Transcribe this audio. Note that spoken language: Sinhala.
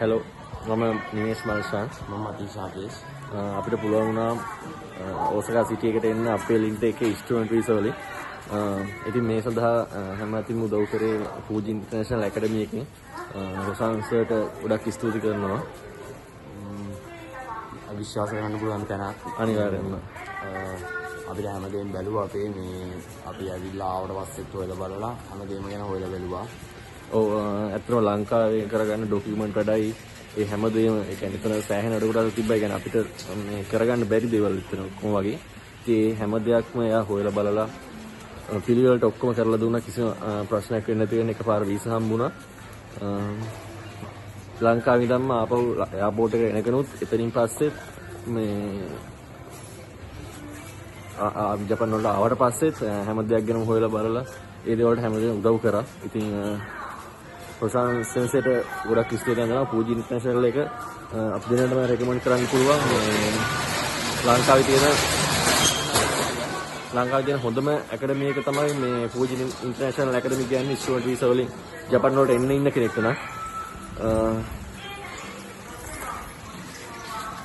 හැලෝ, මම නිමේෂ් මල්ෂාන්. මම අතිශා කේස්. අපිට පුළුවන් වුණා ඕසකා සිටි එකට එන්න අපේ ලින්ක් එකේ ස්ටුඩන්ට් වීසා වලින්. ඉතින් මේ සඳහා හැම අතින්ම උදව් කරේ ෆූජි ඉන්ටර්නැෂනල් ඇකඩමි එකෙන්. රොෂාන් සර්ට ගොඩක් ස්තුති කරනවා. විශ්වාස කරන්න පුළුවන් තැනක්. අනිවාර්යෙන්ම. අපිට හැමදේම බැලුවා, අපේ මේ අපි ඇවිල්ලා ආවට පස්සෙත් හොයලා බලලා හැමදේම ගැන හොයලා බැලුවා. ඔව්, ඇත්තටම ලංකාවේ කරගන්න ඩොකියුමන්ට් වැඩයි ඒ හැමදේම, ඒ කියන්නේ එතන සෑහෙන අඩු කොටස් තිබ්බා. ඒ කියන්නේ අපිට මේ කරගන්න බැරි දේවල් එතන ඔක්කොම වගේ. ඉතින් ඒ හැම දෙයක්ම එයා හොයලා බලලා පිළිවෙලට ඔක්කොම කරලා දුන්නා. කිසිම ප්‍රශ්නයක් වෙන්නේ නැති වෙන එකපාර වීසා හම්බුණා. ලංකාවේ ඉඳන්ම ආපහු එයාපෝට් එකට එනකනුත් එතනින් පස්සේ මේ ජපන් වලට ආවට පස්සෙත් හැම දෙයක් ගැනම හොයලා බලලා ඒ දේවල්ට හැමදේම උදව් කරා. ඉතින් රොෂාන් සෙන්සේට ගොඩක් ස්තුති කරනවා. පූජි ඉන්ටර්නැෂනල් එක අපි දෙන්නටම රෙකමන්ඩ් කරන්න පුළුවන්. ලංකාවේ තියෙන හොඳම ඇකඩමි එක තමයි මේ පූජි ඉන්ටර්නැෂනල් ඇකඩමි කියන්නේ, ස්ටුඩන්ට් වීසා වලින් ජපන් වලට එන්න ඉන්න කෙනෙක්ට නම්.